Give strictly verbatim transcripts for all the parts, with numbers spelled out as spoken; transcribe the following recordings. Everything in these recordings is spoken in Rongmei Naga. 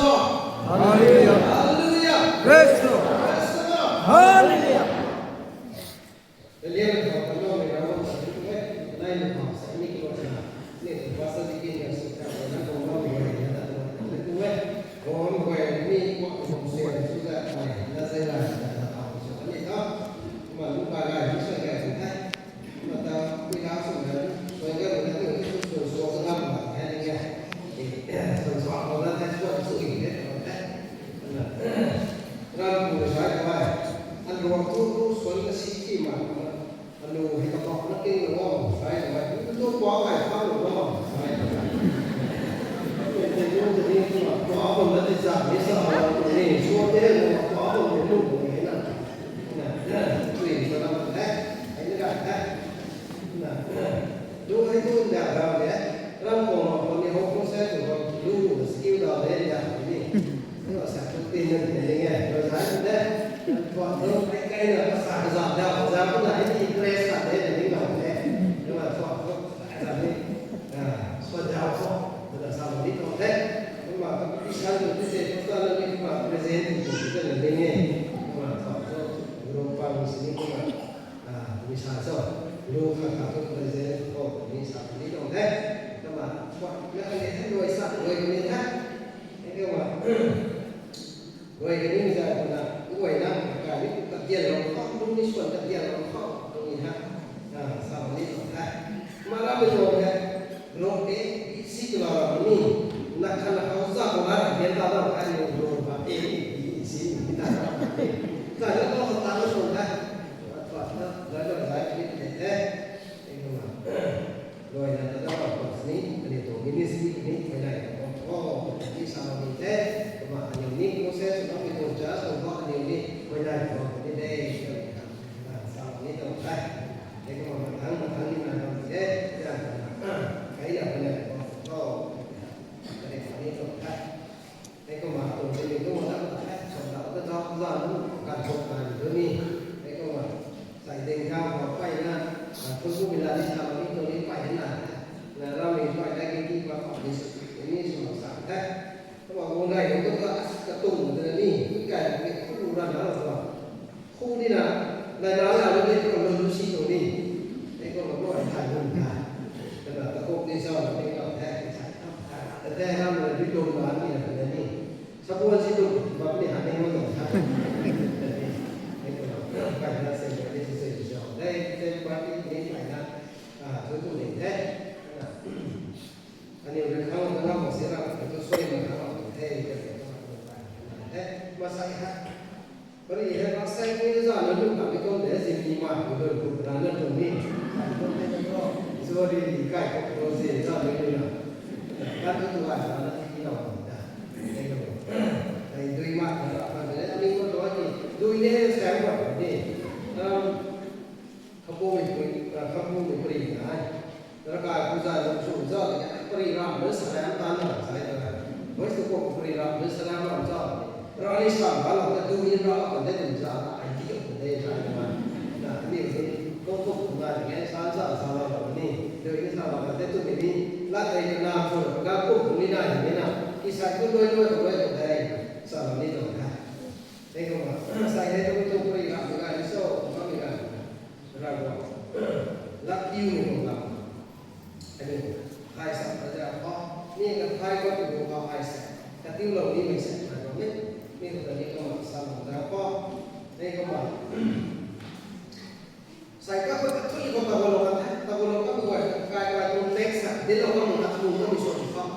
Hallelujah. Hallelujah. Praise the Lord. Praise the Lord. Hallelujah. Hallelujah. Ram pu sai tuai, an ruang tu tu suan na si ti ma, anu hei kapakna king na wang sai na, tu tu pa kai pa lu na wang sai na. Te te lu te ni tu ma pa bam na ti cha ni sa ma lu ni, suan te lu ma pa bam lu lu ni na. Na, tui sa na ma te, ai na ga te. Na, lu hei tu nda ra de, ram kong ma kong ni ho kong se tu lu na skill da de nda ni. Sa tu tin na de ni nge, lu sa de. Tuang tu kai kai na sa ka za da, za ko na ni interest sa de ni na de. Lu ma tuang tu sa ni. Ah, sa da ko. Sa da sa ni tuang de. Lu ma tu isan tu se ko ta ni ma present tu se ni ni. Lu ma tuang tu group pa ni si ni ma. Ah, mi sa cho. Lu kha kha tu present ko ni sa ni tuang de. Lu ma tuang na ka ni luai sa luai ni ha. Lu ma. Guay kaniw zat twna, guay na, kaniw kadian lou khou, lungning suan kadian lou khou, lungning ha, sa bam ni tuang the. Kumna ram mei tuang the, lou e, si twna ram ni, na khan na khou zat twna ram dian ta dau, kaniw lou ba e, si ni ta dau, kaniw lou ta na tuang the. Tua na, zat zat zat ni the the. Kumna. Luaina ta dau bam sini, kaniw tuang ministry ni, huayney tuang o, ni sa bam ni the, kumna aniw ni, Moses, Mami tuang church tuang bam aniw ni, huayney tuang ni de, sa bam ni tuang the. Hei kumna mathang, mathang ni nai bam ni de, ya, kai ya, huayney tuang o, kaniw ni tuang the. Hei kumna tuang tei ni tuang na ta the, sa na ta ta za nu, kan tuang kan tu ni. Hei kumna, sai ding thau khou pai na, tu bu mi la ni sa ni tu ni pai na. Na ram ni pai na ki ti pa pa ni sa, ni sa sa the. Kumna bu nai ni tu ka, ka tung tu ni, kai ni tu ran na tu. Khu ni na, nai na la ni tu lu lu si tu ni. Hei kumna bu ai thai lu thai. Kana ta kok ni sa ni ka the, sa. Te ram ni bi tung na ni na ni. Sa buan si tu, bam ni han ni mo tuang sa. Hei kumna, kai na se ni si se ni sa. Hei, te party ni kai na, ah, tu tu ni the. Kana, aniw rui khang na mo si ram, tu sui na khang mo the, te te kumna kai na the. Masai ha. Pari hei pastor ni zan na lu kami tuang de, zin ni ma, lu lu lu na na tuang ni. Sorry, kai ko ko zin zan na lu na. Kan tu tu ai na na ti na da. Ai dui ma na ra kan de, ni ko to ni. Dui ne sa ko ni. Um, Khapu mei pui, ah, khapu mei pui na ai. Tara kai pu zan na chu zan na pari ram na salam tan na sai ta. Voice to ko pari ram na salam ram zan. Rani sa ba la ta tu ni ra ka de tu za ai ti ko de sai ma. Na ni ni ko ko na ni sa sa sa la ni. Tu ni sa la de tu ni la ai na chu ka ko ni na ni na. Ki sai tu loi loi loi de. Sa ni to na. Hei kumna, sai hei tu tu pui ram tu gay so, ma mi gay. Ravguangc, lak tiu ni tuang lam. Hei ni, thai sa ta ja khou, ni ka thai khou tu tuang khou ai sa. Ka tiu lou ni mei sa, Ravguangc ni. Ni khou ta ni kumna sa lou ta khou. Hei kumna. Sai ka khou ta thui khou ta gulou kan the, ta gulou kan guay, kai kai tuang text sa, din lou kan muna tuang kan mi suan khou.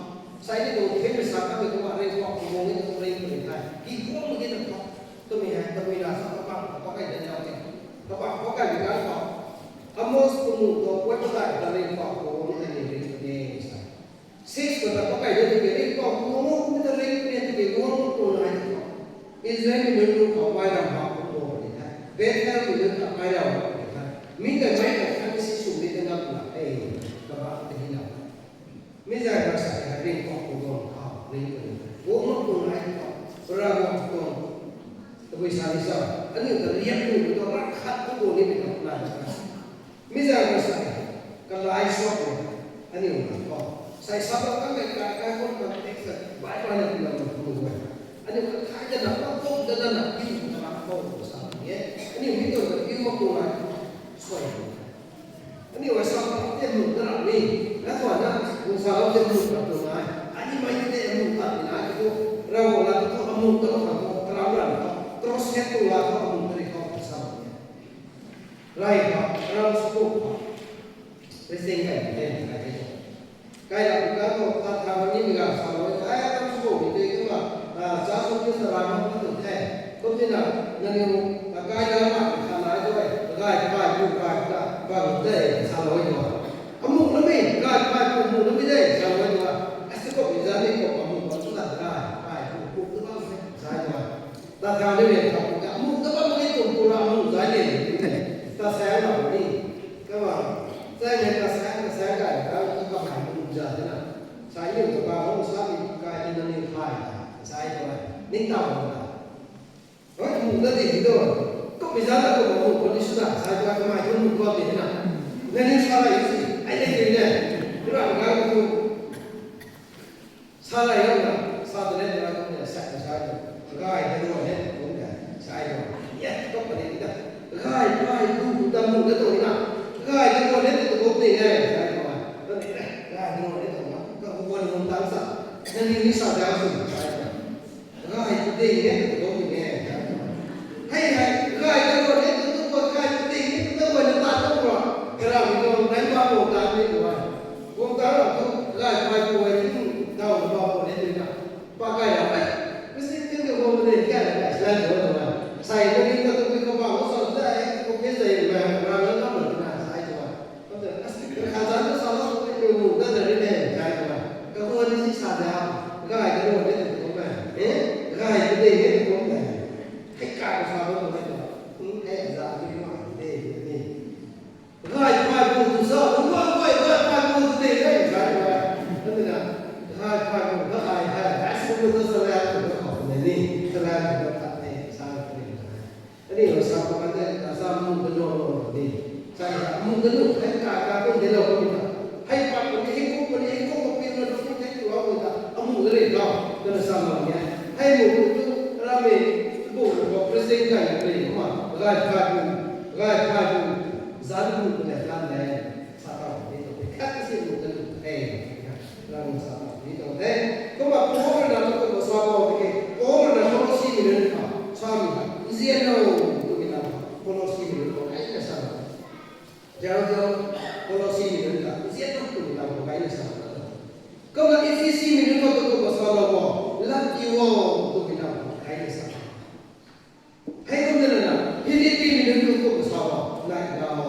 Sai ni tuang themei sa kan mi tuang ring khou, tuang ni tuang ring khou ni thai. Ki khou mi ki tuang khou. Twmei hei, tabui na sa kabang, kapakai dan zau e. Kabang kapakai bi kan khou. Amos punu tuang puat patai ta ring khou, tuang ni ta ni ring khou ni sa. Six khou ta pakai de tiki ringpou guang o, mi ta ring puni tiki guang o tuang nai tiki. Israel mi nunc lu khou mei ram bak khou tuang puni the. Bethel mi nunc ta mei ram bak puni the. Mi ta mei ta khang si sw mi ta ngam na the. Kabah ta hi na. Mi zay ram sa ta ringpou guang khou ring puni the. Guang o tuang nai tiki. Ravguangc tuang. Tabui sa ni sa. Aniu ta liak ni mi ta rak khat khou guang ni mi ta nai tiki. Mi zang na sa, kalai suak ni, aniu na khou. Sai sa bam kan kai kai kai khou kan text sa, bai bai na kumna kumna kumna. Amuh ta khang thu, kalam ram khou, crusade tuang la khou amuh ta ri khou sa e. Rai khou, ram sw khou, Christian kai ni ten kai ni. Kai ram ka khou, tat khang ni mi ga sa lo, ai ram sw khou ni te kumna, ah, cha sw ni sa ram khou tu the. Kum tina, nangniw, ah, kai ram ma kha nai tu e, gai kai pu kai ta, bang te sa lo e. Amuh na mi, gai kai pu amuh na mi de, sa lo e. Ai sw khou ni za ni khou amuh khou tu na gai kai pu pu tu bang te, sa e. Ta thang de le, ta pu ka, amuh ta bam ni tuang pu ra amuh zai le, ta sa na ni. Ka bam, zai le ta sa, ta sa ka, ka, ka bam ni amuh zai de na. Sa ni ka bam, sa ni ka ni na ni khai, sa e ta, ni ta bam na. Oi, amuh ta di di do. Kum mi zan ta kum amuh ko ni sw na, sa e ta, ka mai kum amuh ko di na. Na ni sa la si, ai de de ne. Kura ka tu. Sa la yau na, sa ta le na, kum ne, sa ta sa ta. Gai ta do ne, kum ne, sa e ta. Ya, kum pa ni ta. Gai, gai, tu, tu, ta mu, ta do ni na. Gai ta do ne, tu, tu, kum ni ne, sa e ta. Tu ni ne, gai ta do ne, tu na. Ka kum pa ni kum ta sa. Na ni ni sa ta su, sa e ta. Gai ta ding ne, tu, tu, kum ni ne, sa e ta. Hei, hei, gai ta do ne, tu, tu, kum, gai ta ding ne, tu, tu, kum ni ta, tu, kum. Kara mi tu, nai pa, kum ta ni, kum. Kum ta, tu, gai, gai, kum, gai, tu, ta, kum, kum, kum ni, tu, na. Pa kai ra ai. Misi tin ke hom de kya na kai sa jo na. Sai ko ni ta tu ko ba ko sa da ai ko ke sai ma ra na na na sa ai jo. Ko ta as ka za na sa lo ko ni mu da da ri ne sa ai jo. Ka ko ni si sa da. Gai ka ro de ko ma. Eh? Gai ko de ne ko ma. Hai ka ko sa lo ko ma. Hmm, eh, za ni ma de ni. Gai phay bu tu sa, bu gai, gai, gai phay bu tu te, gai, gai, gai. Tat na, gai phay bu, gai, gai, gai, gai, gai, gai, gai, gai, gai, gai, gai, tat te, sa, tat te, tat te. Ani lo sa, tat te, ta sa, mu, ta, no, no, no, ni. Sa, mu, ta, no, hei, ka, ka, kum, de, lo, kum, ta. Hei, pa, kum, hei, kum, kum, hei, kum, kum, pi, lo, kum, hei, tu, lo, kum, ta. Amu, de, le, ta. Ta na sa, lo, ni. Hei, mu, tu, tu, ra, me, bu, bu, president, gai, gai, gai, ma. Gai phay bu, gai phay bu. Zan bu, bu, le, tan, le. Sa tau ni tuang the, khat si lu ta lu the, rang sa tau ni tuang the. Kumna Paul rui na tu kumna sa tau the, Paul rui na Colossi mi nunc khou sa mi ta, nzian o twmei ta, Colossi mi nunc khou ai na sa. Zau zau, Colossi mi nunc ta, nzian o twmei ta, ai na sa. Kumna Ephesi mi nunc khou tu kumna sa tau o, lat ti o twmei ta, ai na sa. Hei kum de na, Philippi mi nunc tu kumna sa ba, nai na o,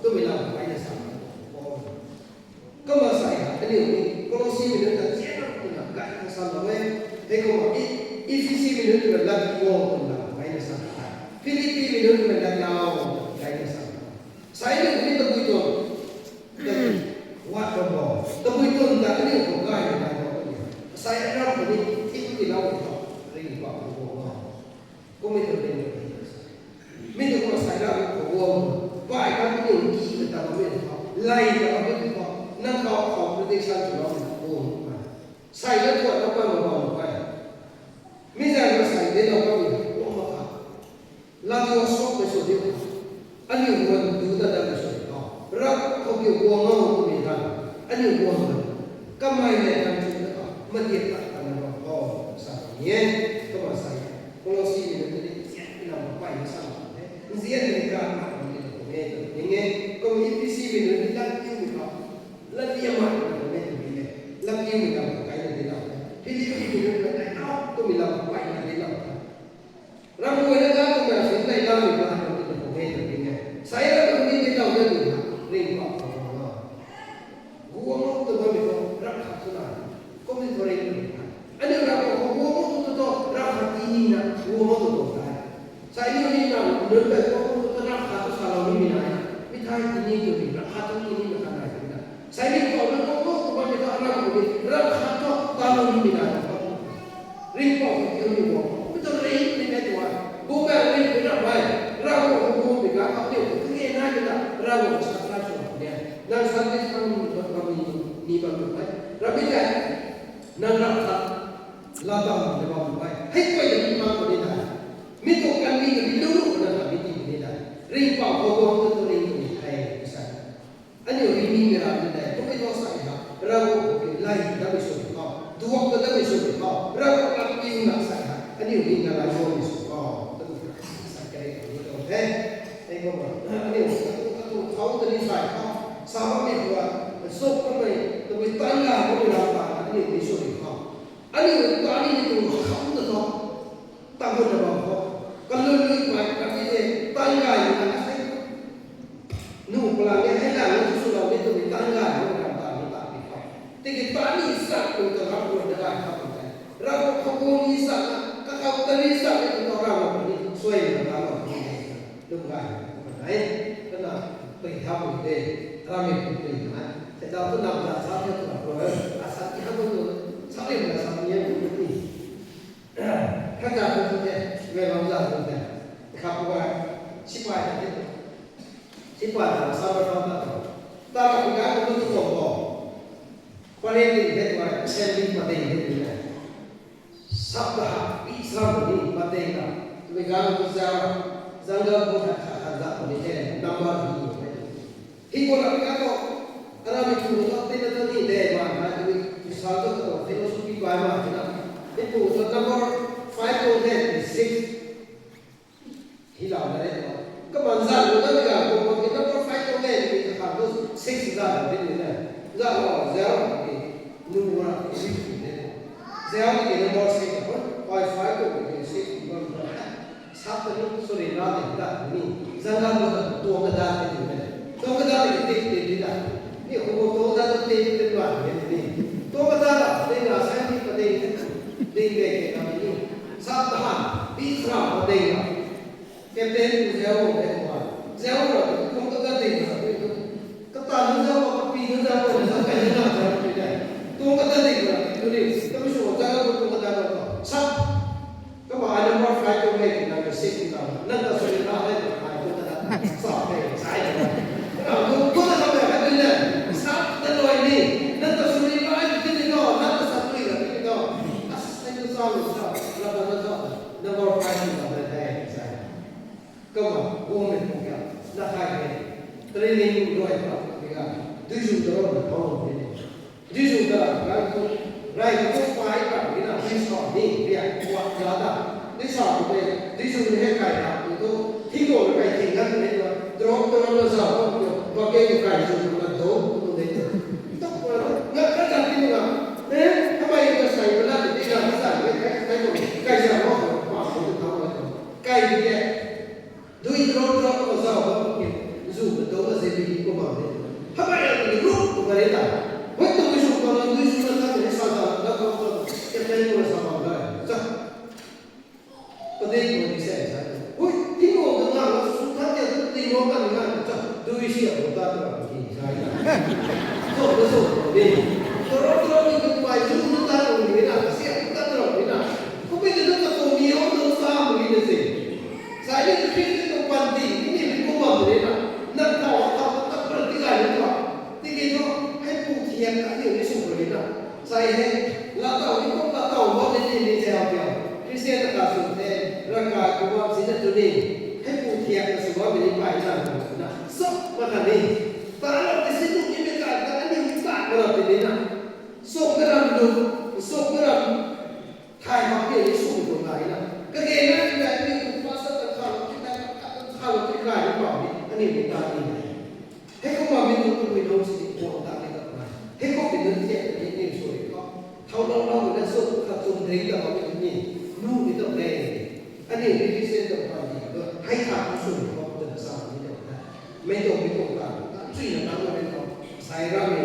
twmei lam ai na sa. Kumna sa ya, aniu ni, Colossi mi nunc ta zian na kumna, gay na sa na e. Hei kumna, E-, Ephesi mi nunc tu na lat ti o kumna, ai na sa. Philippi mi nunc tu na nai na o, ai na sa. Sai ni ni tabui tuang. Wat bam bo. Tabui tuang ta aniu khou gay na gay bo. Sai ram ni, ti ti lau ni, ring ba bo. Kum e tu ring ni. Mi tu kumna sai ram khou guang. Bai kan aniu ki ta ta mi ta. Lai ta mi ta. Nang khou khou protection tu lau ni. Sai na tu na pa ma ba ma bai. Mi zan na sai de lau pa mi. Guang ma kha. Lam tuang suak mei sw diu. Aniu guan tu ta dat mei sw diu. Rak khou kiu guang ngam tu mi han. Aniu guang na. Kamei le kan chu ta ka. Matiat ta kan na bam khou. Sa ni e. Kumna sa e. Colossi mi na tu ni. Zian ni lam pai ni sa ni e. Zian ni ka ma ni tu ni e. Kum Ephesi mi na ni lam tiu mi ka. Lam tiu ma ni tu ni e. Lam tiu mi lam kai ni lam. Philippi mi na ni lam tiu mi lam pai ni lam. Ram guay na ka kumna sin nai lam ni ba, ram ni ta kum e ta ring e. Sai ram ni ni lau na ni ha, ring ba khou na. Guang o tu ba mi tu, ram khat tu na. Kum ni tu ring ni ha. Ani ram khou guang o tu tu, ram khat ti ni na, guang o tu tu ta. Sai ni ni na, nunc ta guang o tu tu, ram khat tu sa lau ni mi na. Mi thai ti ni tu ni, ram khat tu ti ni na ta nai tu na. Sai ni khou na guang o tu ba mi tu, ram khou ni, ram khat tu ta lau ni mi na. Ringpou khou kiu ni guang. Mi tu ring ni kai tuang. Bumaengh ringpui ramh e. Ravguangc khou guang pi ka, aniu khou kage nai pi ta, Ravguangc khou sa kha sw ni e. Nang Sunday school ni bam ni, ni bam ni e. Ram mi kai. Nang ram khat. Lat bam ni bam ni e. Hei guay ni bam ni na. Mi tuang kan ni ni lu lu na kan ni ni na. Ringpou khou guang tu tu ring ni hei sa. Aniu ri ni mi ram ni dei, kum e tu sa ha, Ravguangc khou kiu lai ta mi sw ni khou, duak ta mi sw ni khou, Ravguangc lam kiu na sa ha, Aniu ni ngalai guangmei sw khou, aniu sa kare ni tuang the. Hei kumna, aniu katu katu khou ta ni sai khou, sa bammei tuang, suk bammei, tabui tan gay bammei lam ta, aniu ni sw ni khou. Aniu ta ni ni tuang khou ta thu, ta gun na bam khou. Kalun ni pai, kati the, tan gay ni na sei. Nu pala ni hei lang ni tu swlou ni tabui tan gay bammei lam ta ni ta ni khou. Tiki ta ni sa tu ta ram guay na gay khou ta. Ram khou khou ni sa na, kakhou ta ni sa ni tu ram ni, suai na ram ni. Lum gay, kumna nai, kana, pui thau pui de, rammei pui pui nai. Tei dau tu nam za sa the tu na pui, a sa ti ha tu, sa rim na sa ni ya tu ni. Kha za tu tu te, me lam za tu te. Kha pui, sipai ta te. Sipai ta sa ba ta ta. Ta ka pui ka tu tu tu ko. Pare ni de tu, sen ni pa de ni de. Sap ta ha, pi sap ni, pateng na, tumei gang tu zau, jungle book khat khat khat zat ni the, number ni. Hei ko na ka to, ana mi tu to, te na to ni de, ma, na, tumei, tu sa to, to, philosophy bai ma, na. Hei tu to number five to the, six. Hei lau na re to. Kaman zat lo na ga ko ko ki number five to le ki ka to six zat lo de ni na. Zat lo zero ki nu ra six ki de. Zero ki number six ko. Five five to ki six ki number. Sap ta ni sorry na de da ni. Zat na ko to ka da de ni na. To ka da de de de da. Ni ko ko to da de de de ba ni ni. To ka da da de na sa ni ka de de de de na ni. Sap ta ha, pi sap ta de na. Captain tu zau de tua. Zau ra tu kung kata ding ra tu. Kata nu zau ko, kapi nu zau ko, zau kai nu zau ko tu dai. Tu kata ding ra tu ni. Kami sw zau ko tu kata ko. Sap. Kama number five ko le na six na. Nang ta sw na le na tu kata. Sap de sai. Na tu ko na ka ba tu na. Sap da loi ni. Nang ta sw na le tu ni no. Nang ta sa tu ni no. As sai tu sa lu sa. La ba na sa. Number five na ba de sai. Kumna, guangmei pung kya, na kai hei, training luai pa, tika, dui zu taro na thau lou ni. Dui zu taro, rai tu, rai tu pai pa, tina, dui sa ni, ria, kuat za ta. Dui sa tu te, dui zu ni hei kai ta, tu tu, thi ko na kai ting na tu ni tu, taro, taro na za, tu, ba ke tu kai zu na do, tu ni tu. Tu, nga ka za ti nga, eh, kamei ka sai pa na, ti na, ka za ni, kai, kai tu, kai za mo, pa, tu, tu, thau, tu. Kai ni ke, Dui drop drop ko zau bam ki, zu na dou na ze bi ko bam de. Hamei a ni ruh ko bam de ta. Hoi tu ki su ko na dui su na ta ni sa ta na ko ko ke pen ko sa bam da. Sa. Ko de ko ni se sa. Hoi, ti ko na na su ta ke tu ti ko ka ni na ta. Dui si a ko ta ta ki sa na. Ko ko so ko de. Drop drop ni ko pai zu na ta ko ni na si a ko ta ta ni na. Ko pe de ko ko ni o na sa mo ni se. Sai ni tu Khristian tuang panty, ni ni mi kum bam de na, nang thau, thau, thau, thau, ti gay ni thau. Tiki thu, hei pu thiak ka ni ni sw de na. Sai hei, la tau ni kum la tau bam ni ni ni zau tiau. Khristian ta ka sw the, rang ka ku bam si na tu ni. Hei pu thiak ka sw bam ni pai na na. Sop ma ka ni. Ta lo ti si tu ni mi ka, ta ni mi ka ma lo ti ni na. Sop na ram lu, sop na ram. Thay mak ni ni sw tuang nai na. Kage na ni nai ni tu pastor ta kha lo, ki nai ka ta kha lo, ki nai ni bam ni, ani ni ta ni nai. Hei kum bam ni tu tu ni lo si ni tuang ta ni ta nai. Hei kum ni tu tiak ni ni sw ni ko. Thau lo lo ni na sw ka tum ding ta bam ni ni. Nu ni ta ne. Ani ni ni sen ta bam ni. Hei ta ni sw ni ko ta sa ni ta nai. Mei tuang, mei tuang ta, ta chui na tang na mei tuang. Sai ram ni,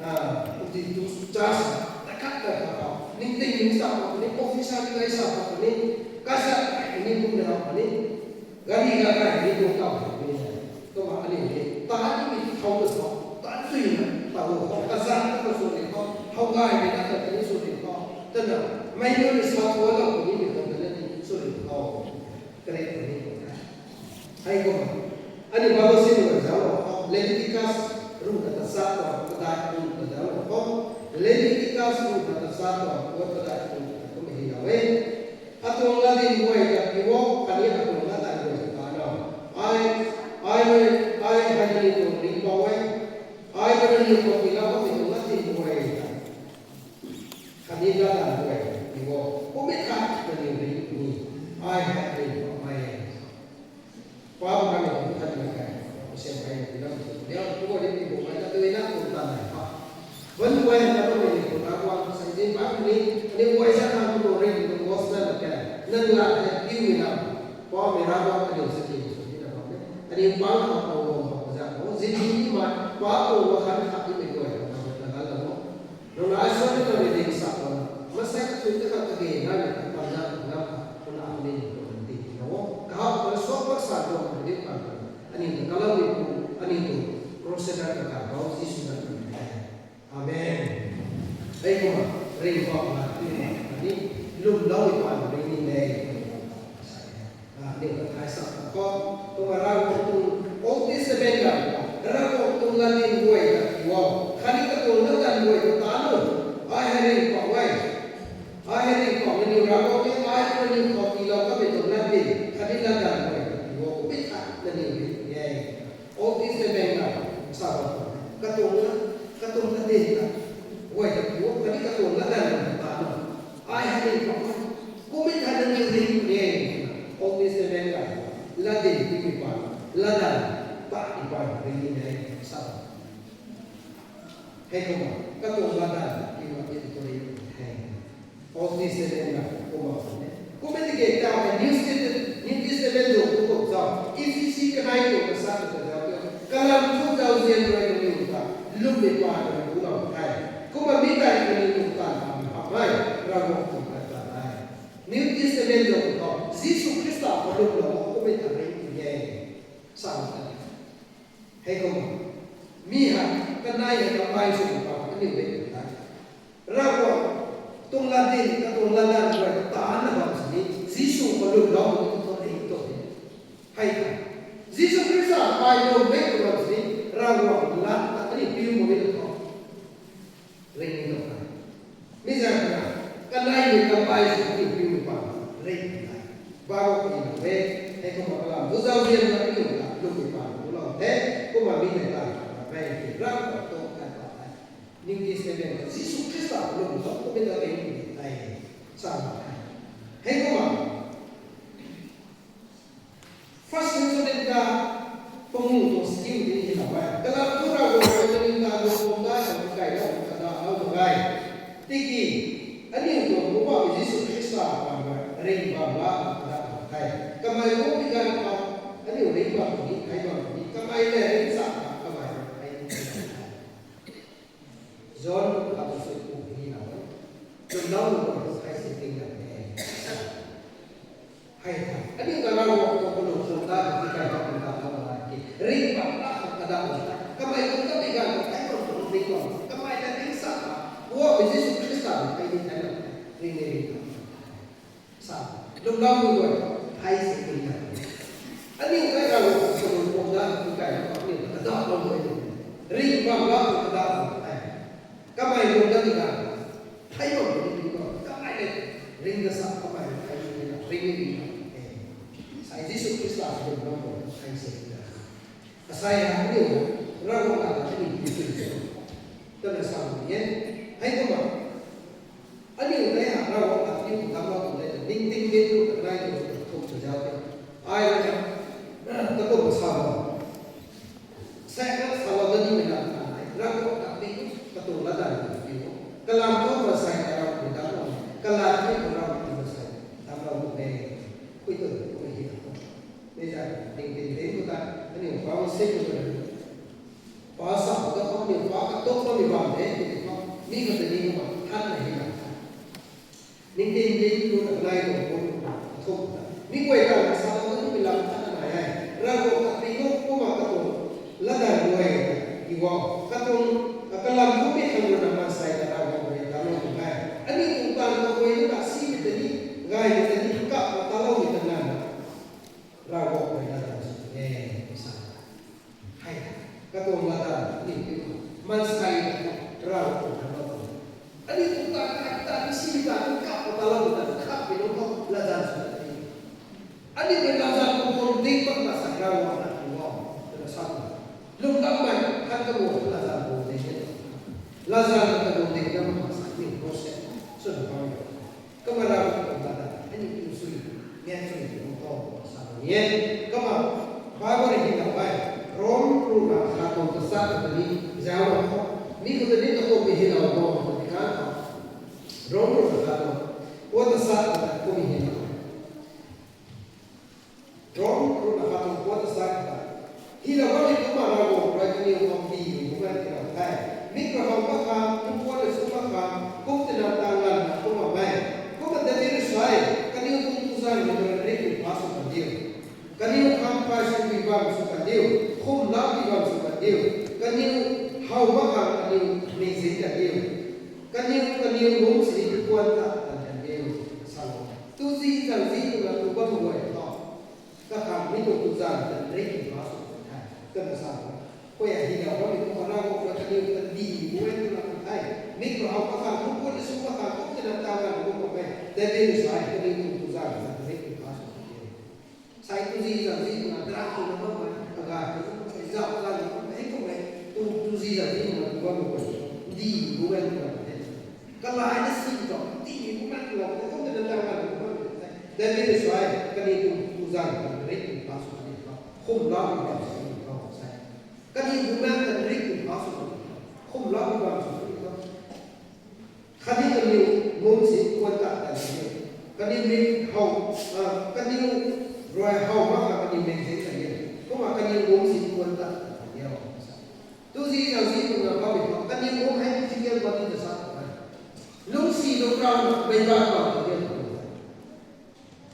ah, ti tu church, ta khat ta khat ta. Ning ting ning sa pa ni, officer ni nai sa pa ni, ka sa ni kum na pa ni. Gari ga ka ni kum ta pa ni. Kumna ani ni, ta ni mi thau na sa, ta chui na, ta ho, ka sa na ka su ni ko, thau gai ni na ka ni su ni ko. Ta na, mei ni sa thau na ni mi thau na ni su ni ko. Kare ni ko. Hei kumna, ani Bible si tu zau lo khou, Leviticus ruh na tachat tuang, padeih ruh na zau lo khou, Leviticus ruh na tachat tuang, padeih ruh na kum hei lou e. Atuang latdyn guay ta pi o, khatni atuang latdyn guay ta na. Ai, ai rui, ai hei ni tuang ringcpouc e. Ai rui ni tuang pi la o, atuang latdyn guay ta. Khatni latdyn guay, ni o, kummei khat kaniw ni, ni, Ai hei aniu pamei. Pa bu kami kum than na kai, kum siam kai na pi lam tu. Liau tu bo di pi bu kai na tu na kum tan na pa. Ban bu ai na tu ni kum na kuang sai di pa ni, aniu bu ai sa na tu ring tu bo sa na kai. Nang la hei piu ni na. Pa mei ra bo aniu sa ki su ni na ba ne. Aniu pa na pa bo bo za bo. Zin ni ma pa bo bo khan kha ni mei guay na na la bo. Nang ai suan ni kami ding sa kho na, masei kathui ta kha kage na ni ta pan na na kha, kuna kami ni ko na ti na wo. Kahap ka suak paksa ko na ni pan ko. Ani ta kalau ni ko, ani tu, Crusader ka ka ko, Jisu na ni. Amen. Hei ko ma, ring ko na ni ma, ani lum lau ni pan ring ni le. Ah, ni ta thai sa ko. Kumna Ravguangc tuang Old Testament ga, Ravguangc tuang latdyn guay ta ti o. Khatni katuang latdanv guay ta ta nu. Ai hei ring pau e. Ai hei ring pau nangniw Ravguangc e, ai tu nangniw khou tiilou kamei tuang latdyn, khatni latdanv guay ta ti o. Kummei tha nangniw ring e. Old Testament ga sa bam tuang e. Katuang la, katuang latdyn ta guay ta ti o, khatni katuang latdanv guay ta ta nu. Ai hei ring pau e. Kummei tha nangniw ring e. Old Testament ga latdyn tiimei pa, latdanv ta tiimei pa ring ni e sa. Hei kumna, katuang latdanv tiimei pa ti tu ring e. Old Testament ga kumna ne. Kummei tiki ta New Testament, New Testament tu tu kum zau. Ephesus kanei tu kasa tu zau tu. Kalam thu zauzian rui nangniw ta lwmmei pa rui tu lau the. Kumna mi tei nangniw tuang taanv bam hak mei, Ravguangc tuang tat ta e. New Testament zauc khou Jisu Khrista khou lwmlou kummei ta ring ti e. Sa ta. Hei kumna, mi hei kanei hei kamei sw pa aniu de ta. Ravguangc tuang latdyn, katuang latdanv rui ta na bam sini, Jisu khou lwmlou ni tu ring tu ni. Hei ta. Jisu Khrista ai lwm de tu bam sini, Ravguangc lat ta aniu piu mo ni tu. Ring ni lou na. Mi zaeng na, kanei ni kamei sw ni piu ni pa, ring ni na. Bible ni na e, hei kumna kalam thu zauzian na ni na, lwmmei pa, tu lau the, kumna mi nei ta, na ring ni, ram ta tu kai pa the. New Testament, Jisu Khrista lwmlou kummei ta ring ni the. Sa na the. Hei kumna, First Thessalonians pangu tuang skill ni hi na e. Kalam thu Ravguangc rui nangniw ta lung pum da sa kai lou, kada lou mak ge. Tiki, aniu tuang Poubauhmei Jisu Khrista pan rui ring bam la, kada lou the. Kamei lung pi ganv khou, aniu ring bam ni, thei bam ni, kamei le ring sa, kamei rui thei ni. John kum khat tu sui pu ni na e. Lwmlou nu, thei si ting na e. Hei the. Aniu ta Ravguangc tuang kalung sung ta, ti kai ta, ta, ta, ta, ki. Ring bam la, ta, ta, ta, ta. Kamei tuang ta, ti kai ta, ta, ta, ta, ring bam. Kamei ta, ring sa, ta. Wo, mi Jisu Khrista, ta, ti, ta, ta, ring, ring, ring, ta. Sa. Lwmlou nu, ta, thei si, ring, ta. Aniu ta Ravguangc tuang kalung sung ta, ti kai ta, aniu ta, ta, ta, ta, ring bam la, ta, ta, ta, ta. Kamei lung ta, ti kai. Thei bam, ring, ring bam. Kamei le, ring ta sa, kamei le, thei, ring, ring, ring, ring, ring. Sa, Jisu Khrista, lwmlou nu, thei si, ring, ta. Asai hei aniu Ravguangc ta aniu ti ti ti twna sa ni e. Hei kumna, aniu tei hei Ravguangc ta aniu damclou tu tei ningting dinc tu ta nai tu thuk ta zau te. Ai na, ta kum sa bam. Sai na salou da nimei lam ta nai. Ravguangc ta aniu katuang latdanv ta aniu. Kalam thu maansei ta Ravguangc damclou. Kalam thu Ravguangc ta maansei damclou tu e. Pui tu, pui hi ta. Mei zat, ding ding ding khou ta, aniu pa sing khou ta, pa sa khou ta, aniu pa katuk bammei bam de, tiki thu, mi khou ta ni kumna, than na hi na. Ding ding ding khou ta, nai khou ta, khou ta, thuk ta. Mi guay ta, sa khou ta, mi lam than na nai e. Ravguangc ta, mi khou, kumna katuang, latdanv guay, i guang. Katuang, kalam thu mi khang rui na maansei ta, Ravguangc rui, ta lou tu nai. Aniu tuang taanv khou guay na ta, simei ta ni, gaymei ta ni, kap na ta loumei ta nai na. Ravguangc rui latdanv sw e, sa. Hei, katuang latdanv ni ti tu. Maansei ta Ravguangc rui latdanv sw. Aniu tuang taanv, taanv, taanv, si taanv, kap ta lou taanv, kap pi lou khou latdanv sw e. Aniu rui latdanv khou tuang ding mak na sa Ravguangc na tu o, twna sa tu. Lungdam mei, khan kaguang latdanv khou ding e. Latdanv khou tuang ding na mak sa ni process. Sw na bam e. Kumna Ravguangc tuang latdanv, aniu tu sw. Ngan sw Ye, kumna Bible hei hylou e, Rom ruhna khat tuang tachat ta ni zauc lou khou, mi khou ta ni kakummei hylou bam ta ni kan khou, Rom ruhna khat tuang pat tachat ta kummei hylou e. Rom ruhna khat tuang pat tachat ta, hylou bammei kumna Ravguangc rui kaniw khou ndiu bumaeng tiilou the. Mi khou how mak khang, nunc puan le sw mak khang, kum tina tang lanna kumna e. Kumna David rui sa e, kaniw tuang tuzanmei tuang ringh pha sw kan diu. Kaniw khang phay sw pui bam sw kan diu, khumlou pui bam sw kan diu. Kaniw how mak khang kaniw mingzin kan diu. Kaniw, kaniw lungc sini puan ta kan kan diu. Salou. Tuzi zangzi twna tu bam guay tho. Kakhang mi tuang tuzanmei tuang ringh pha sw kan the. Twna salou. Khou a hylou bammei kumna Ravguangc rui kaniw ta ndiu bumaeng tiilou kan the. Mi khou how mak khang, nunc puan le sw mak khang, kum tina tang lanna kumna e. David rui sa e, kaniw tuang tuzanmei tuang ringh pha sw kan diu. Sai tuzi zangzi twna drug twna bammei, agay twna bammei, zauh zangna bammei, hei kummei, tu, tuzi zangzi twna tu bammei guay, ndiu bumaeng tiilou kan the. Kalaina si tho, ndiu bumaeng tiilou kan the, kum tina tang lanna kumna e. David rui sa e, kaniw tuang tuzanmei tuang ringh pha sw kan diu tho, khumlou pui bam sw kan diu tho, sa e. Kaniw bumaeng tuang ringh pha sw kan diu tho, khumlou pui bam sw kan diu tho. Khatni kaniw lungc sini puan ta kan diu. Kaniw mik how, ah, kaniw rui how mak khang kaniw mingzin kan diu. Kumna kaniw lungc sini puan ta kan diu. Tuzi zangzi twna bammei tho, kaniw lungc hei physical body ta sa tho e. Lungcsi lungc rauna meic bang bam kan diu.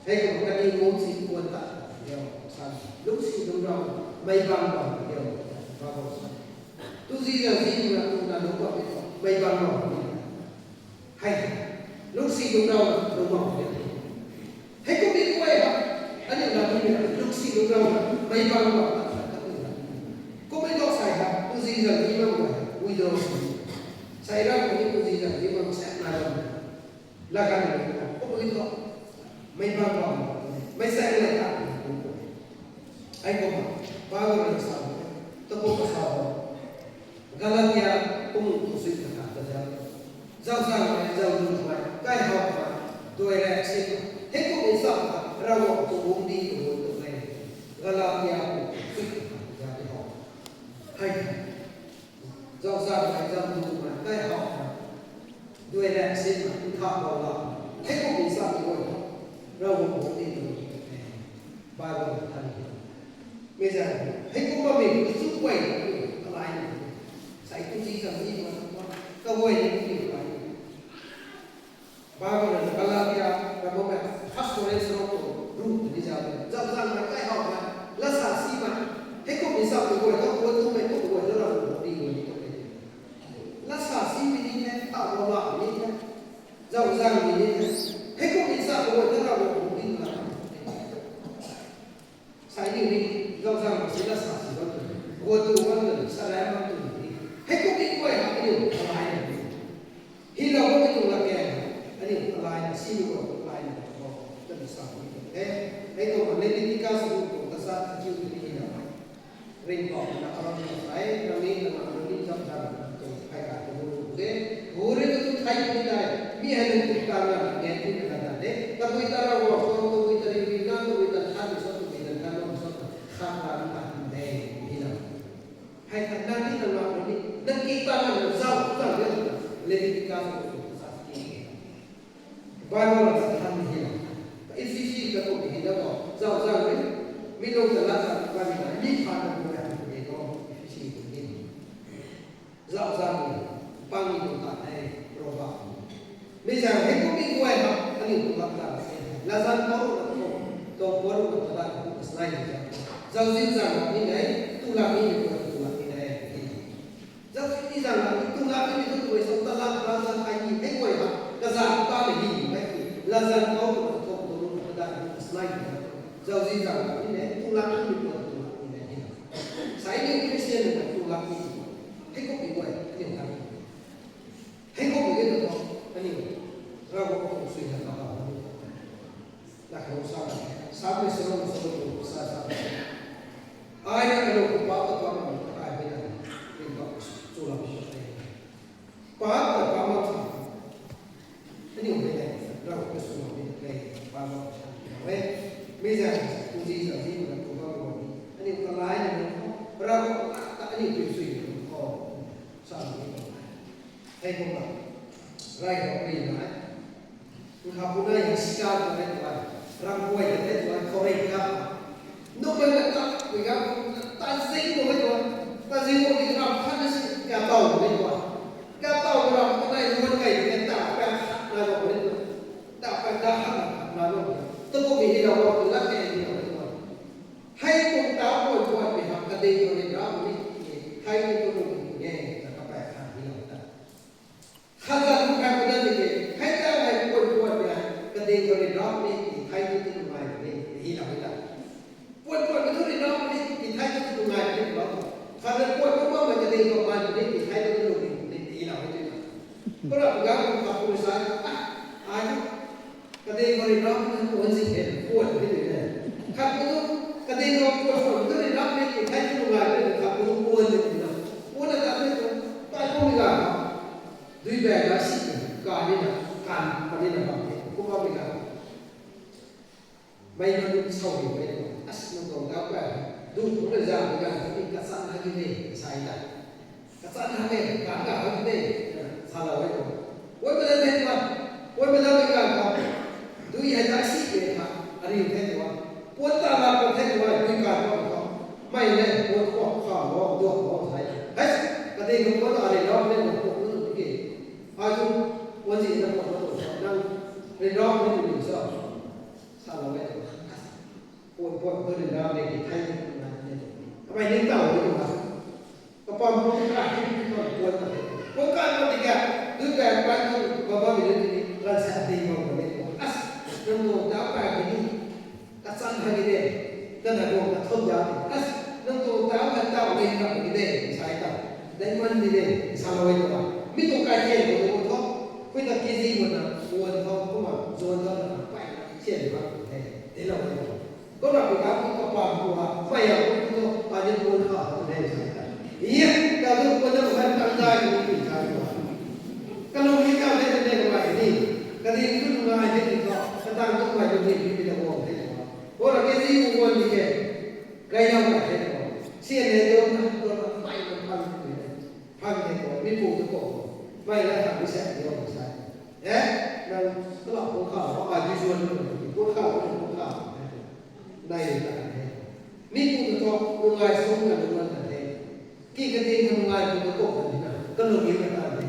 Hei kumna kaniw lungc sini puan ta kan diu. Sa, lungcsi lungc rauna meic bang bam kan diu. Bible sa. Tuzi zangzi twna twna lungc bammei tho, meic bang bam kan diu. Hei, lungcsi lungc rauna lungc bam kan diu. Hei kummei guay ha, aniu lam ni na, lungcsi lungc rauna meic bang bam kan diu. Kummei tho sai ha, tuzi zangzi bam guay, withdraw sw. Sai ram kani tuzi zangzi bam sa na lam. Lagan ni, kummei tho, meic bang bam, meic sai lai ta, kum kum. Hei kumna, Bible rui sa, ta kum ta sa, Galatia pung tu sui ta khat ta zauc. Zauc zangmei, zauc lungmei, kaihaumei, duai raek sinmei, hei kummei sa ta, Ravguangc tuang guangcdic khou tu e. Galatia pung tu sui ta khat ta zauc di ho. Hei. Zauc zangmei, zauc lungmei, kaihaumei, duai raek sinmei, ntha bau la, hei kummei sa ti guay, Ravguangc guangcdic khou tu e. Bible than ni. Mi zaeng, hei kum bammei kachu guay, kalaina. Sai tuzi zangzi twna, kaguay ni kummei guay. Bible rui Galatia, Bible mei, first Corinthians rui tu, ruh tu ni zauc, zauc zangmei, kaihaumei, lat sa simei, hei kummei sa ti guay, ta guay tumei, ta guay, ta Ravguangc guangcdic guay ni tu e. Lat sa simei ni the, ntha bau la ni the, zauc zangmei ni the, hei kummei sa ti guay, ta Ravguangc guangcdic la. Sai ni ni, zauc zangmei si lat sa si bam tu, guay tu bam tu, sa lam bam tu ni. Hei kummei guay ha, aniu kalaina ni. Hylou bammei tuang lat e, aniu kalaina, simei guay kalaina khou, twna sa ni tu e. Hei kumna Leviticus ruh tuang tachat kachiu tu ni hylou. Ringhpouc na aram na sai, nangniw na nang nangniw zauc zangmei tuang phey kai tu lu lu de. Gu rui katu thei puni dai, mi hei nang tu ta na nang ngen tu na na de. Tabui ta Ravguangc khou, tabui ta riu riu na, tabui ta than ni sw, tabui ta than bam sw, khat la na ta de, hylou. Hei khat na ni nang na ni, nang ki ta na nang zauc zang de, Leviticus ruh tuang tachat ki. Bible rui sa than ni hylou. Ephesus ta kum hei da bo, zauc zangmei, mi lung ta lat zang bam ni na, mi phaan na bu na de bo, Ephesus tu ni. Zauc zangmei, pang ni tu ta de, Proverbs. Mi zaeng hei kummei guay ha, aniu tu lat ta de. Latzan pou na tu, tu pou na tu lat ta de, slay ni zang. Zauzian zang ni de, tu lat ni tu, tu lat ni de. Zauzian ni zang la, tu lat ni tu, tu sa ta lat, latzan ai ni, hei guay ha, kazanc ta ni hi, hei ki, latzan pou tu, tu, tu lat ta de, slay ni zang. Zauzian zang ni de, tu lat ni tu, tu lat ni de. Sai ni Christian ni tu lat ni, hei kummei guay, aniu ta. Hei kummei guay tu, aniu, Ravguangc tuang suaihiam ta ta ni. Na khou sa, sa mei sa rong sa rong sa sa. Ai na aniu khou pa ta pa na, ai mei na, rin ta, chu lam sa te. Pa ta pa ma sa. Aniu mei na, Ravguangc ta sw lam mei na, pa ma sa. Mei, mei zang, tu Zi sa zi na tu bam bam ni. Aniu kalai na nunc khou, Ravguangc ta aniu piu sui na nunc khou. Sa ni. Hei kumna. Rai khou ri na. Nkha pu na ya sika tu hei tu ai. Ram kuai tu hei tu ai. Khou ri ka. Nunc mei na ta, kui ka. Ta zing tu hei tu ai. Ta zing tu ni ram khat na si. Kya tau tu hei tu ai. Kya tau tu ram khat na luan kai tu hei ta. Kya khat na tu hei tu ai. Ta khat da khat na khat na tu hei tu ai. Tu kum hi na wa tu la ke hi na hei tu ai. Hei tuang tau puan puan mei hak kading khou ryanra puni, hei ni tu lung ni e, na kapaek khan ni lou ta. Khat zat tu khat pu dat ni ke, hei ta hei puan puan mei hak kading khou ryanra puni, hei ni tu lung ngai puni, hi lou ta. Puan puan mei tu ryanra puni, hei ni tu lung ngai puni lou. Khat zat puan puan puan mei kading khou ngai puni, hei ni tu lung ni puni, hi lou ta. Para pu gang pu khat pu sa, ah, ai tu. Kading khou ryanra puni na puan si the, puan puni na. Khat pu tu, kading khou puan puan tu ryanra puni, hei tu lung ngai puni, khat pu tu puan puni na. Puan na ta puni tu, pai pu mi ga. Dui bag na si, ka ni na, kan pa ni na bam ni, kum bam ni ga. Mei na du sau ni mei na, as nang tuang tau pa, du pu na za ni ga, ni kachan ha ki de, sa i ta. Kachan ha de, kan ga ha ki de, sa lou e tu. Puan mei na the tu, puan mei na mei ga ka. Dui hei ta si de ha, ariu the tu. Puan ta la pu the tu, dui kan pa tu. Mei le, puan khou kha lo, do lo, sa i. Hei, kading khou puan ta ryanra puni na, puan tu tu ki. Ai tu, puan zi na puan tu tu, nang ryanra puni tu ni sa. Sa lou e tu. Puan puan tu ryanra puni ki thei tu na ni. Kamei ni tau ni tu na. Kapam pu ka hi ni tu puan ta. Puan ka ta ti ka. Du ka pa tu bam bam ni ni. Ran sa ti bam bam ni. As, nang tu tau pa ni. Kachan ha ki de, nang na guang kathum ja de. As, nang tu tau khat tau mei na ki de, sa i ta. Diamond ni de, sa lou e tu ba. Mi tu kai thian khou tu thu. Hui ta K G gun na, wan thu, kumna, zuan thu na, pai, thian ba tu the. Te lou e tu. Kumna pu ka pu kapam pu ha, pai ya pu tu, pa ni puan kha tu de, sa i ta. Iya, ta tu puan na kan tang dai ni pi sa tu ba. Kalung ni ka de de ngai ni. Kading tu ngai de ni thu, katang tu ngai tu ni pi pi na guang de tu ba. Ora ke zi u wan di ke. Gay lam na the ko. Sian le do na, do na, pai na phang ni. Phang ni ko, mi pu tu ko. Pai la ta mi sa ni ko sa. Eh? Nang, kala ko kha, ko ka di zuan ko, ko kha, ko kha. Nai ta the. Mi pu tu ko, ko ngai sung na, ko ngai ta the. Ki kading ka ngai pu tu ko, ka ni na. Ka lo ni ka ta the.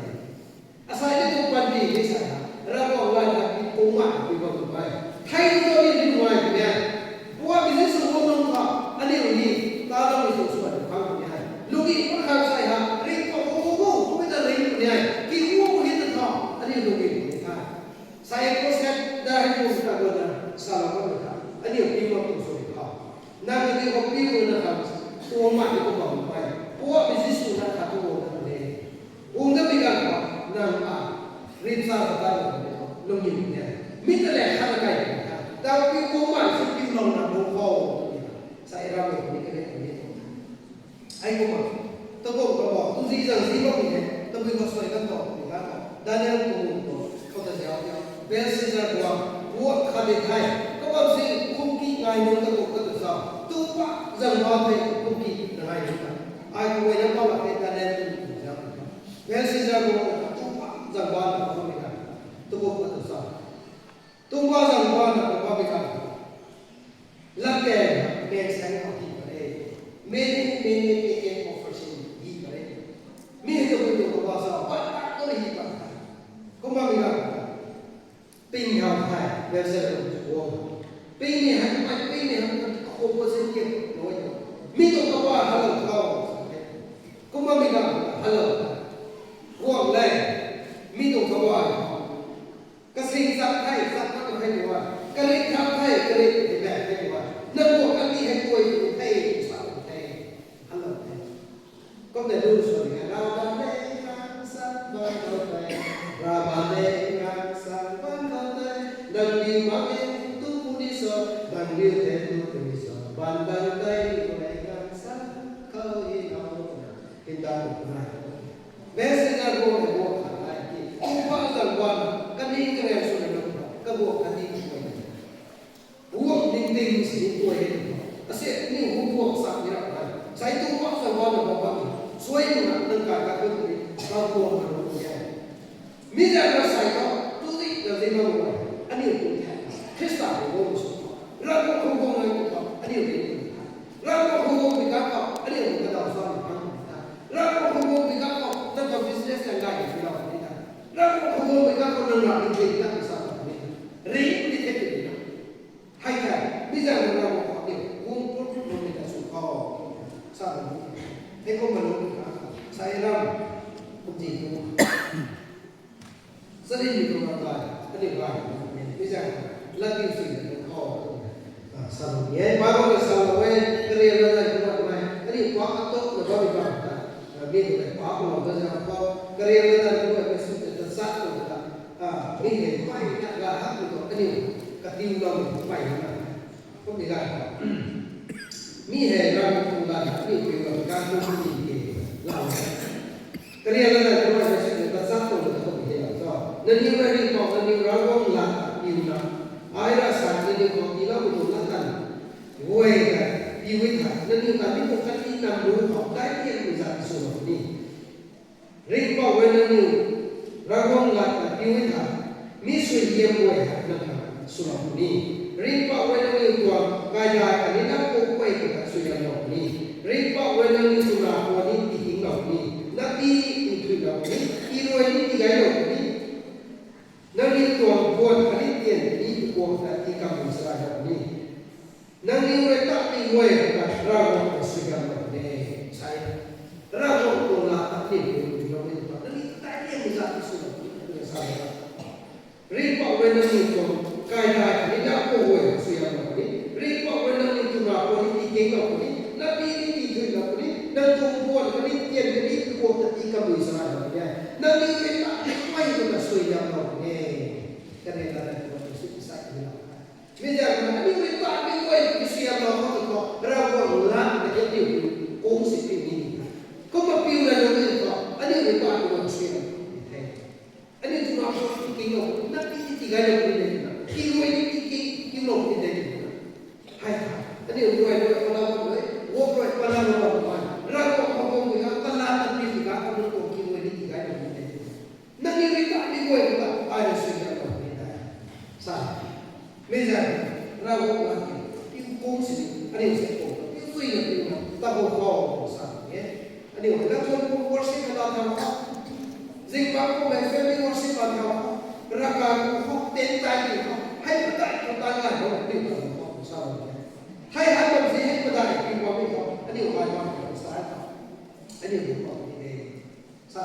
Asai ni tuang panty ni sa na, Ravguangc lat khat pi kung ma pi bam tu pai. Thei ni tu ni ni ngai pu ni. Puan mei zi sw guang nung kha, aniu ni, ta dam ni sw sw atu khang pu ni. Lungning pu khat sai ha, ring pa hu hu hu, pu mei ta ring pu ni. Ki hu hu hi ta tha, aniu lungning pu ni tha. Sai ko set da hi pu ta guang na, sa lou ka ni tha. Aniu pi ma pu sw ni tha. Nang ni ko pi pu na kha, tuang ma ni ko bam pai. Puan mei zi sw na kha tu guang na ni. Guang na mi ganv khou, nang a, rim sa sa ta lou ni, lungning ni. Mi ta le kha na kai ni tha. Tau pi guang ma si pi lou na lou khou. Sa i ram ni ka ni ka ni. Ai kumna. Ta guang ka ba, tu zi zang zi bam ni he. Ta bui ka soi kan to, ni ka to. Daniel pu pu. Khou ta ziau ziau. Belshazzar guang, guang khat di thei. Kabam si kum ki ngai nunc ta guang ka tu sa. Tu pa zang ba thei kum ki na ngai nunc ta. Ai ku wei na pa la thei Daniel pu pu ziau. Belshazzar guang na tu pa zang ba na kum ki na. Tu guang ka tu sa. Tu pa zang ba na kum pa bi ka. Latkaeng, meng sang khou hi pare. Many, many, many opportunity hi pare. Mi hei tu pu tu ka ba sa, pat pat tu hi pat. Kumna mi na. Ping hau thai, Belshazzar tu guang. Ping ni hei, pat ping ni hei, khou pu si ki lou. Mi tu ka ba ha lou thau. Kumna mi na, ha lou. Guang le. Mi tu ka ba. Kasing zat thei, zat mak thei ni wa. Karik thap thei, karik thei bak thei ni wa. Nang guang kani hei tuai tu thei, sa tu thei. Hello thei. Kum de lu sw ni, Rama le ngang san bam lo thei. Rama le ngang san bam lo thei. Nang ni ma e tu pu ni so, nang ni the tu pu ni so. Ban ban thei, tu le ngang san khou hi lo. Hin da tu nai. Belshazzar guang e guang khat ai ki. Kum pa zang guang, kani karen sw na, ka guang kani guang. Guang ding ding si guang e. Sai tu pa sa wa na ba ba ni. Suai tu na nang kai ka tu ni. Ba ko ma ru ni. Mi zan na sai ta tu di na di ma ru. Aniu tu the. Khrista ko su. Ravguangc khou guang nai tu ta. Aniu ni tu the. Ravguangc khou guang bi ka ta. Aniu ni ka dau sa ni thang ni ta. Ravguangc khou guang bi ka ta. Na ka business na ngai ni ta ni ta. Ravguangc khou guang bi ka ta na ngai ni ta ni sa ni ta. Ri ni the ni ta. Hei the, mi zan na Ravguangc khou ni, guang pun pun ni ta sw khou. Sa bam ni. Hei kum ma lung ni kha, sa e ram, kum ji kum. Sa ni ni kum ram lai, aniu lai, mi zan, lat ni sw ni kum khou. Ah, sa bam ni. Hei, Bible na sa bam e, karian na zan kum ram lai, aniu pa atok na bam ni bam ta. Ah, mi tu pa kum ram na zan khou, karian na zan kum ram na sw ni ta sa kum ta. Ah, mi hei pai na ga hak tu aniu katiu lou pai na. Kum ni ga. Mi hei ram tu ga aniu kiu lou ka tu ni ke lou. Karian na kum ram na sw ni ta sa kum ta kum ni lou to. Nangniw rui ringcpouc nangniw Ravguangc lat piu na. Ai rui sa nangniw khou tiiloumei tuang lat tan guay ta piu e tha. Nangniw ta mi tuang khatni nang lu khou dai tian mi zat sw lou ni. Ringcpouc rui nangniw Ravguangc lat ta piu e tha. Mi suaihiam guay ta nang ta sw lou ni. Ringcpouc rui nangniw tuang kaidai khatni na pu guay ta sw lou ni. Ringcpouc rui nangniw tuna khou ni tiking lou ni. Na ti ni thui lou ni. Ti rui ni tigay lou ni. Nangniw tuang buan khatni tian ni kuang ta ti kam ni salai lou ni. Nangniw rui tat ni guay ta Ravguangc ta suaihiam lou ni. Sai. Ravguangc tuang lat ta ni ni lou ni ta. Nangniw tat ni mi zat sw lou ni. Nangniw sa lou. Ringcpouc rui nangniw tuang kaidai khatni na pu guay ta suaihiam lou ni. Ringcpouc rui nangniw tuna khou ni tiking lou ni. Na ti ni ti thui lou ni. Nang tuang buan khatni tian khatni kuang ta ti kam ni salai lou ni. Nangniw rui tat ni guay ta suaihiam lou ni. Kaniw ta na tuang ta sw sai ni lou. Mi zan na aniu rui tat ni guay ta suaihiam lou khou tu khou, Ravguangc lat na aniu kung si piu ni ni. Kumna piu na lou ni khou, aniu rui tat ni guay suaihiam ni the. Aniu tuna khou tiking lou, na ti ti tigay lou ni de na. Ti rui ni tiking, tiking lou ni de na. Hei, aniu rui rui pa la rui, wo rui pa la rui pa la. Ravguangc khou guang ni ka, pa la ta pi ni ka, aniu tuang ti rui ni tigay lou ni de. Nangniw rui tat ni guay ta, ai rui suaihiam lou ni de. Sa. Mi zan, Ravguangc lat ki, piu kum si ni, aniu se kum, piu tui na piu na, ta bo khou sa ni. Aniu hei na tuan kum worship na ta thau khou. Zingbangc kum hei family worship na thau khou. Raka kum khou, ten tai ni khou. Hei patai, patai ngai khou, aniu ta bo khou sa ni. Hei hei bam si hei patai, piu bam ni khou. Aniu hei bam ni khou sa khou. Aniu bo khou ni de. Sa.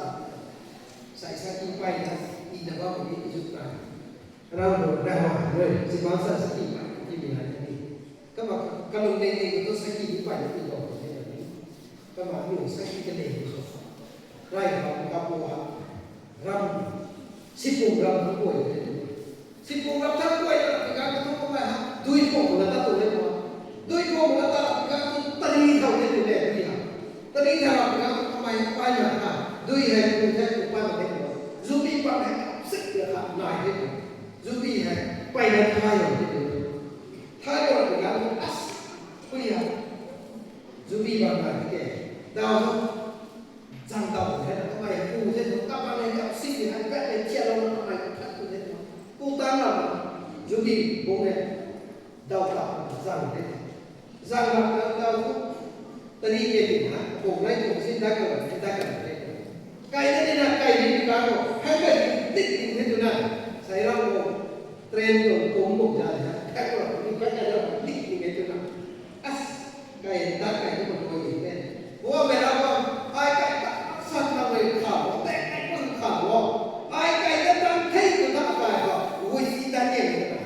Sai sa ki pai na, i na bam ni i zuk na. Ram bo na wa, rui, si bam sa sa ki pai, ki mi na ni. Kama, kalung nei nei ko sa ki pai na i bo ni. Kama ni sa ki ka nei ko so. Rai bam ka bo ha. Ram, si pum ram ko ni. Si pum ram thang guay ta pi ka ka tu ko mai ha. Dui ko ko na ta tu le ko. Dui ko ko na ta pi ka tu tari thau le tu le dui ha. Tari thau pi ka tu ko mai pai na ha. Dui hai tu hai tu pai na le ko. Zubi pa hai sik le ha nai le ko. Zubi hai pai na thai le ko. Thai ko pi ka tu as. Pui ha. Zubi pa nai ke. Dau. Zang dau the na, kamei pu the tu, kabang e kap si ni, hai pat e thiat lou na kamei pu khat tu the tu. Pu tang lam, zubi bung e, dau ta, zang the. Zang lam na dau tu, tari ke ni ha, bung lai tu si dak ka, dak ka the. Kai na ni na, kai ni ka ko, hai kai ni dik ni the tu na, sai ram ko, train ko, bung bung ja the, hai ko, ni kai kai ram, dik ni the tu na. As, kai ta kai tu ko ni the. Wo me ra ko, ai kai ta san na we kha wo, te kai ko kha wo. Ai kai ta tang thei tu na kai ko, wo si ta ni ko na.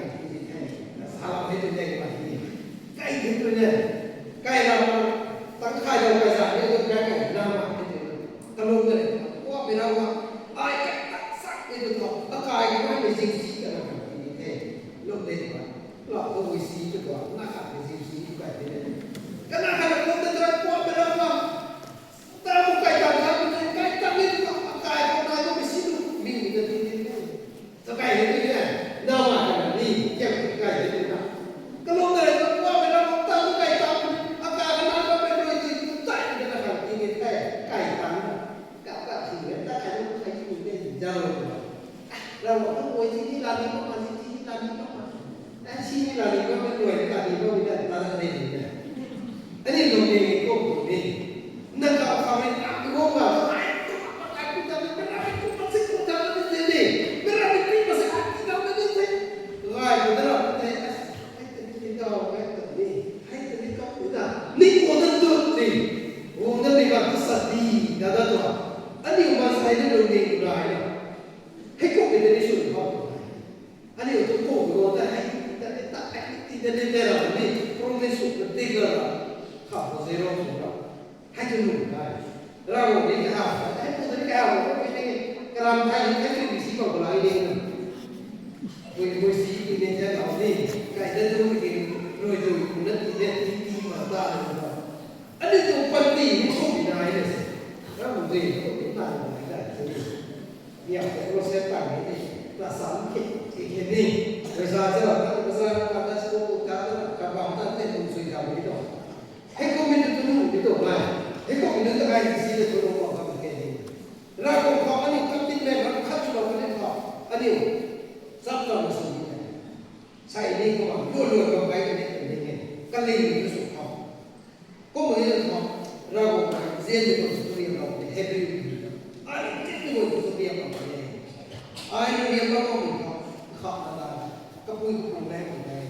Sa la he tu ni ko ni. Kai ni tu ni. Kai ra ko, tang khai da kai sa ni tu kai kai na ma ni tu. Kalung de, wo me ra ko, ai kai ta san ni tu ko, a kai ko ni jing si ka na ni the. Lung de ko. Lau tu wi si tu tuang, na khat ni zi si tu kai tei ne. Kana khat na kum ta tuang, kuak pi ram tuang. Tara bu kai tang khat tu ne, kai tang ni tu tuang, kai tuang nai tu mi si tu, mi ni ta ti ti ne. Ta kai ni tu ne, na ma khat na ni, kiam kai ni tu na. Kalung ta tuang, kuak pi ram tuang, ta tu kai tang Ni kum ni. Nang ka kha ri na kum ga. Ai kum ka ai kum ta na ra kum ma si kum ta na ni ni. Na ra ni pi ma si ai kum ta na ni ni. Gai ma na ra ni. Ai ta ni ni ga ai ta ni. Ai ta ni ka kum ta. Ni kum na tu ni. Kum na ni ga tu sa di da da tu. Ani ma sai ni lu ni rai na. Hei kum ni ni su ni ha. Aniu tu kum kou ta hei, ta ni ta hei, ti ta ni ta ra ni, promise sw ka ti ga ra, kha kou zero sw ra. Hei tu nu ta. Ravguangc ni kaha, hei kou ta ni kaha, kou ni ni, karam thai ni, hei tu ni si kou la ni na. Kou, kou si ni ni ta na ni, kai ta tu ni, rui tu, na ti ni, ti ti ma ta ni na. Aniu tu panty ni sw ni na ni se. Ravguangc ni, kou ni na ni na ni. Ni a, kou se ta ni ni, na sam ki, ki ki ni. Kou sa se la, kou sa ka ta sw kou ka ta, ka bam ta te kum sui ta ni to. Hei kum ni tu nu ni to mai. Hei kum ni tu ai ni si ni tu nu kou ka ke ni. Ravguangc khou aniu kam tin le, ram khat sw lo ni khou. Aniu, sap ta na sw ni. Sai ni kou bam, lu lu bam kai ni ni ni. Kaling ni sw khou. Kum ni na khou, Ravguangc ta, zian ni kou sw tu ni ram ni, Hebrew ni. Ai ni ni kou sw tu ni ram ni. Ai ni ni ram ni khou, khou na na, kapui kapui na ni.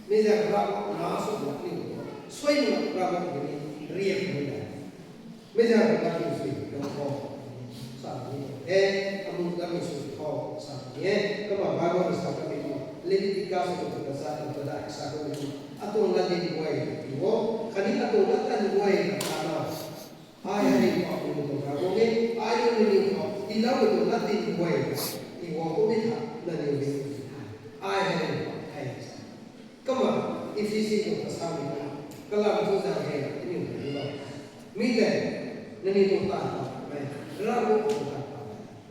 Mi zan Ravguangc na sw na ni. Suai ni Ravguangc ni, riak ni na. Mi zan na ki sui, dong khou. Sa ni, e, amu na mi sui khou, sa ni, e, kama Bible sa ka mi khou. Leviticus khou tu ka sa, tu ka da, sa ka mi khou. Atuang latdanv guay, ti o, khatni atuang latdanv guay, ka na. Ai hei ni khou, ni tu ka ro ni, ai ni ni khou, ti lau ni tu latdanv guay, ti o, kum ni tha, na ni ni. Ai hei ni khou, hei. Kumna, Ephesi khou ta sa ni na, kalam thu zang hei, aniu ni lo. Mi tei, nangniw tuang taanv ta, mei, Ravguangc tuang taanv ta.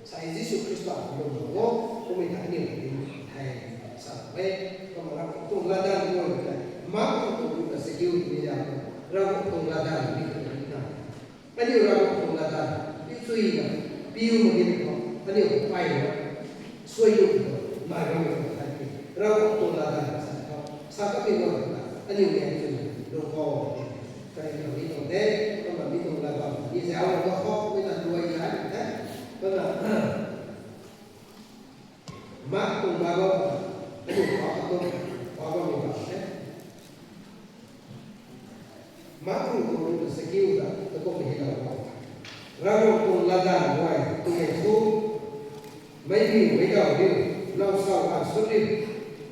Sa Jisu Khrista tuang lung lo, kumna aniu ni hei, sa mei, kumna Ravguangc tuang latdanv guay ta, Mark tuang tuang ta sa kiu ni ya, Ravguangc tuang latdanv ni ta ni na. Aniu Ravguangc tuang latdanv, piu chuina, piu mak ge ni khou, aniu pay na, suai lu khou, nai bam khou thai ti. Ravguangc tuang latdanv sa khou, sa ka pi guang khou, aniu nge chuina, lung khou, kari na mi tuang de, kumna mi tuang latdanv, ni zauc na khou, mi na luai zai na de, kumna, Mark tuang Bible khou, aniu khou, atuang, Bible ni bam the. Mark tuang tuang sa kiu ta, ta kum hei lou khou. Ravguangc tuang latdanv guay, tu hei thu, meic riu, meic daw riu, now sau kan sut riu,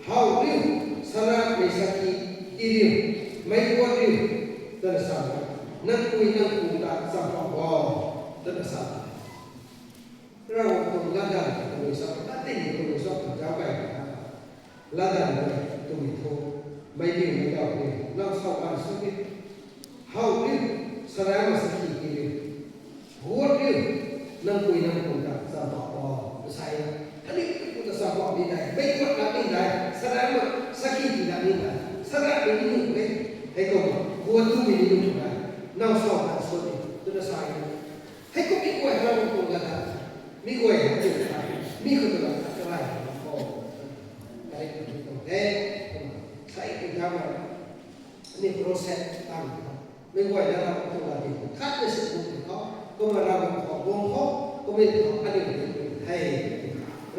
how riu, sara mei sakhi ti riu, meic guat riu, twna sa, nang pui nang pu ta cham pha bo, twna sa. Ravguangc tuang latdanv, tabui sa, latdanv, tabui sa, zauc kai, latdanv, tabui thu, meic riu, meic daw riu, now sau kan sut riu, how riu, sara mei sakhi ti riu, guat riu, nang pui nang pu ta cham pha bo, sa e na. Khatni pu ta cham pha ni dai, meic guat na ni dai, sara mei sakhi ti na ni dai, sara ni ni nuh e, hei kum, guat tu mi ni nuh dai, now sau kan sut riu, twna sa e na. Hei kum mi guay Ravguangc tuang latdanv, mi guay hei tu ta, mi khou tu latdanv, karai khou, karai khou tu tuang the, kumna, sai tu ta ma, ni process tang khou, mi guay na Ravguangc tuang latdanv, khat na si tu khou, kumna Ravguangc khou guang khou, kumna tu aniu ni tu the,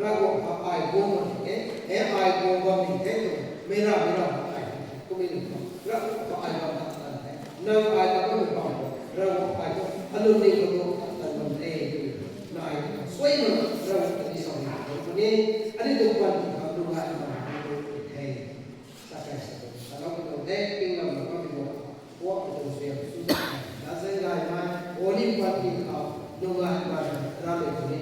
Ravguangc khou ai guang bam ni the, he ai guang bam ni the tu, mei ra, mei ra, ai, kumna ni khou, Ravguangc khou ai bam ta ta the, nang ai ta bam ni bam, Ravguangc ai tu, alum ni khou tu, ta ta bam the, tu, na ai, suai ma, Ravguangc ta ni sau ni, tu ni, ani tu pan ti khou, tu ngai ma, tu the. Sa kai sa, sa lau khou tu the, king lam lam khou tu, Puak tuang suaihiam sw ta, na zang gay mai, o ni pat ti khou, nungai mai, ravmei tu ni